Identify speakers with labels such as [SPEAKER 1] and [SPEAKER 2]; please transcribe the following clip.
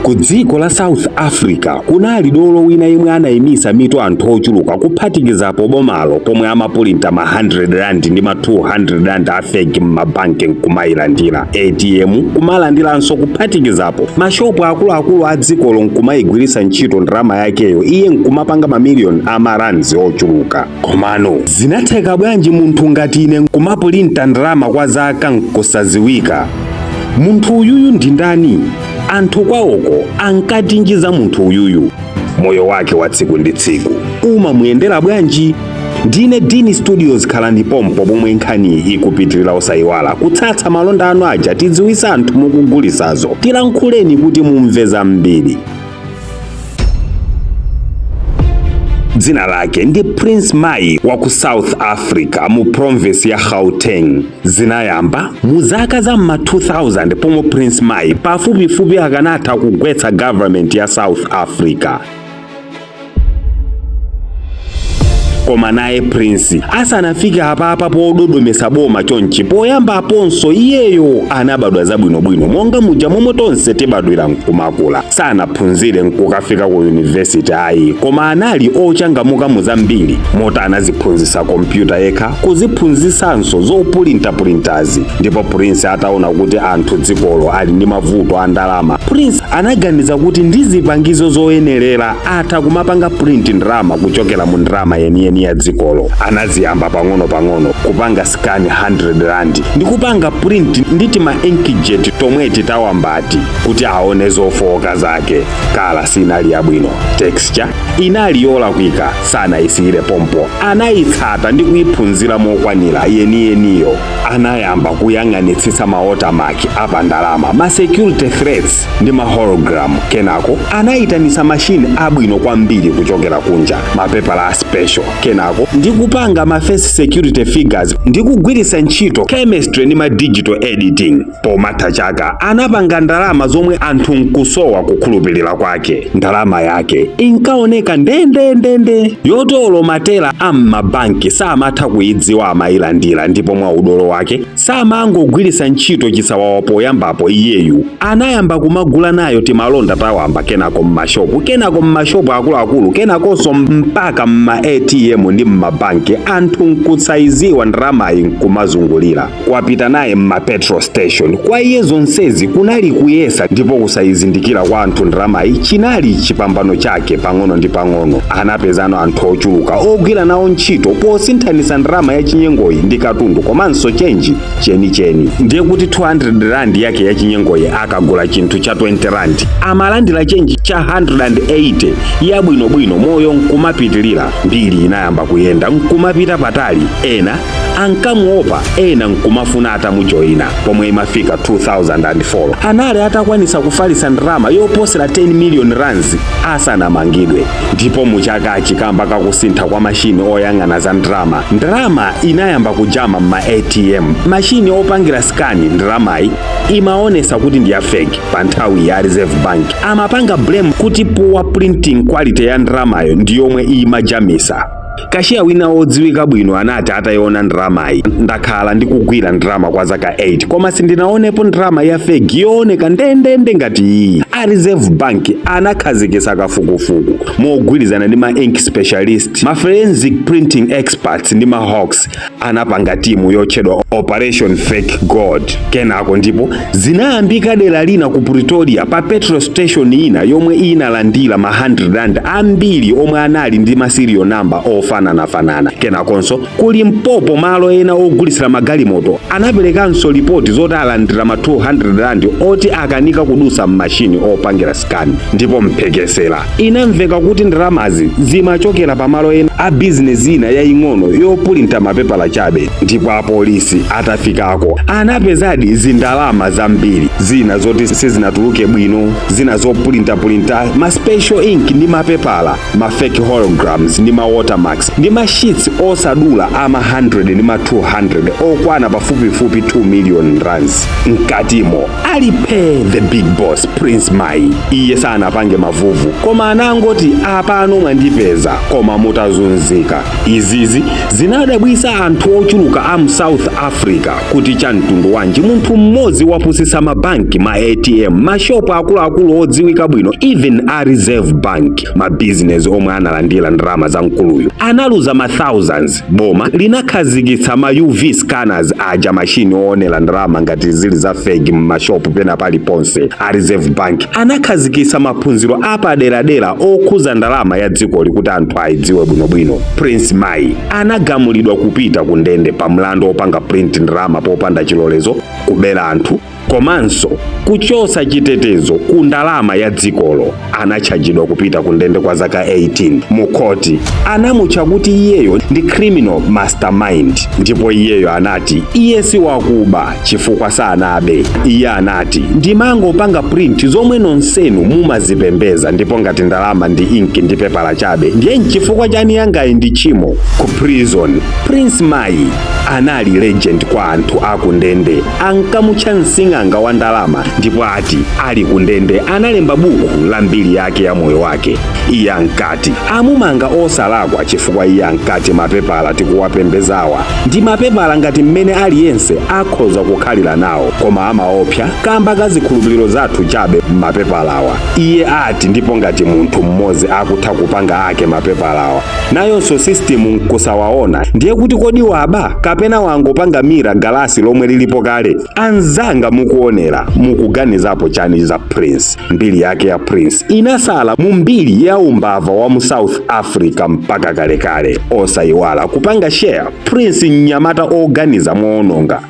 [SPEAKER 1] Ku dziko la South Africa kunali dolo wina yemwe anayimisa mitu anthu ochuluka, kuphatikizapo bomalo, pomwe amapulinta ma 100 rand ndi ma 200 rand a fake m'mabanki nkumayilandira, ATM kumalandiranso, kuphatikizapo mashopu akuluakulu a dzikolo nkumayigwiritsa ntchito ndalama yakeyo, iye nkumapanga mamiliyoni a marands ochuluka. Komano zinatheka bwanji munthu ngati ine nkumapulinta ndalama kwa zaka nkusaziwika? Munthu uyuyu ndi ndani? Anthu kwawoko ankatinji za munthu uyuyu? Moyo wake wa tsiku ndi tsiku umamuyendera bwanji? Ndine Dini Studios, khalani pompo pomwe nkhani ikupitirira. Osayiwala kutsatsa malonda anu aja, tidziwisa anthu mukugulisazo, tilankhuleni kuti mumve zambiri. Dzina lake ndi Prince Mai wa ku South Africa mu province ya Gauteng. Zinayamba mu zaka za m'ma 2000 pomwe Prince Mai pafupifupi akanatha kugwetsa government ya South Africa. Koma naye Prince asanafike apapa pododomesa boma chonchi, poyambaponso iyeyo anabadwa zabwinobwino monga muja momwe tonse tibadwira nkumakula. Sanaphunzire nkukafika ku yunivesiti ayi, koma anali ochangamuka mu zambiri, moti anaziphunzitsa kompyuta yekha, kuziphunzitsanso zopulintapulintazi. Ndipo Prince ataona kuti anthu dzikolo ali ndi mavuto a ndalama, Prince anaganiza kuti ndi zipangizo zoyenerera atha kumapanga print ndalama kuchokera mu ndalama yeniyeni ya dzikolo. Anaziyamba pang'ono-pang'ono kupanga scan 100 rand ndi kupanga print ndi tima inkjet tomweti tawambati kuti aone zofooka zake. Colour sinali yabwino, texture inali yolakwika. Sanayisiyire pompo, anayitsata ndi kuyiphunzira mokwanira yeniyeniyo. Anayamba kuyang'anitsitsa ma watermark apa ndalama, ma security threats ndi ma hologram. Kenako anayitanisa mashini abwino kwambiri kuchokera kunja, mapepala a special, kenako ndi kupanga ma face security figures ndi kugwiritsa ntchito chemistry ndi ma digital editing. Pomatha chaka anapanga ndalama zomwe anthu nkusowa kukhulupirira kwake. Ndalama yake inkaoneka ndendendende yoti olo ma teller a m'mabanki samatha kuyidziwa, amayilandira. Ndipo mwa udolo wake samangogwiritsa ntchito chisawawa. Poyambapo iyeyu anayamba kumagula nayo timalonda tawamba, kenako m'mashopu, kenako m'mashopu akuluakulu, kenakonso mpaka m'ma ATM ndi m'mabanki, anthu nkusayiziwa ndalamayi nkumazungulira kwapita naye m'ma petrol station. Kwa iye zonsezi kunali kuyesa, ndipo kusayizindikira kwa anthu ndalamayi chinali chipambano chake. Pang'ono ndi pang'ono anapezano anthu ochuluka ogwira nawo ntchito posinthanisa ndalama ya chinyengoyi ndi katundu komanso chenji chenicheni. Ndiye kuti 200 rand yake ya chinyengoyi akagula chinthu cha 20 rand amalandira chenji cha 180 yabwinobwino. Moyo nkumapitilira, mbiri inayamba kuyenda nkumapita patali. Ena ankamuopa, ena nkumafuna atamujoyina. Pomwe imafika 2004 anali atakwanisa kufalitsa ndalama yoposera 10 million rands asanamangidwe. Ndipo muchakachi, kamba kakusintha kwa mashini oyang'ana za ndalama, ndalama inayamba kujama m'ma ATM, mashini opangira scan ndalamayi imaonesa kuti ndi ya fake. Pa nthawi ya Reserve Bank amapanga blame kuti poor printing quality ya ndalamayo ndi yomwe imajamisa. Kashiya wina wodziwika bwino anati atayiona ndalamayi, "Ndakhala ndikugwira ndalama kwa zaka 8, koma sindinaonepo ndalama ya fake yooneka ndendende ngati iyi." A Reserve Bank anakhazikitsa kafukufuku mogwirizana ndi ma ink specialist, ma forensic printing experts ndi ma hawks. Anapanga timu yotchedwa Operation Fake Gold. Kenako ndipo zinayambika dera lina ku Pretoria pa petrol station ina yomwe inalandira ma 100 rand ambiri omwe anali ndi ma serial number ofananafanana. Kenakonso ku Limpopo, malo ena ogulisira magalimoto anaperekanso lipoti zoti alandira ma 200 rand oti akanika kudusa m'mashini opangira scan. Ndipo mphekesera inamveka kuti ndalamazi zimachokera pamalo ena a bizinesi ina yaying'ono yopulinta mapepala chabe. Ndipo apolisi atafikako anapezadi zindalama zambiri, zina zoti sizinatuluke bwino, zina zopulintapulinta, ma special ink ndi mapepala, ma fake holograms ndi ma watermark. Max ndi ma sheets osadula ama 100 ndi ma 200 okwana pafupifupi 2 million rands. Mkatimo alipe the big boss Prince Mai. Iye sanapange mavuvu, koma anangoti, "Apano mwandipeza, koma mutazunzika." Izizi zinadabwisa anthu ochuluka a mu South Africa kuti cha mtundu wanji munthu mmodzi wapusisa mabanki, ma ATM, mashopu akuluakulu odziwika bwino, even a Reserve Bank. Mabizinesi omwe analandira ndalama za mkuluyu analuza ma thousands. Boma linakhazikitsa ma UV scanners aja, mashini oonera ndalama ngati zili za fake, m'mashopu pena paliponse. A Reserve Bank anakhazikitsa maphunziro apaderadera okhuza ndalama ya dzikoli kuti anthu ayidziwe bwinobwino. Prince Mai anagamulidwa kupita ku ndende pa mlandu opanga print ndalama popanda chilolezo, kubera anthu komanso kuchosa chitetezo ku ndalama ya dzikolo. Anatchajidwa kupita ku ndende kwa zaka 18. Mu khoti anamutcha kuti iyeyo ndi criminal mastermind, ndipo iyeyo anati iye si wakuba chifukwa sanabe. Iye anati, "Ndimangopanga print zomwe nonsenu mumazipembeza, ndipo ngati ndalama ndi inki ndi pepala chabe, ndiye nchifukwa chani yangayi ndi tchimo?" Ku prison Prince Mai anali legend kwa anthu aku ndende. Ankamutcha msing'anga wa ndalama, ndipo ati ali ku ndende analemba buku la mbiri yake ya moyo wake. Iye ankati amumanga osalakwa chifukwa iye ankati mapepala tikuwapembezawa ndi mapepala ngati mmene aliyense akhoza kukhalira nawo, koma amaopsa kamba ka zikhulupiriro zathu chabe m'mapepalawa. Iye ati ndipo ngati munthu mmodzi akutha kupanga ake mapepalawa, nayonso system nkusawaona, ndiye kuti kodi waba kapena wangopanga mirror galasi lomwe lilipo kale? Anzanga mukuonera, mukuganizapo chani za Prince? Mbiri yake ya Prince inasala mu mbiri ya umbava wa mu South Africa mpaka kalekale. Osayiwala kupanga share. Prince, mnyamata oganiza moononga.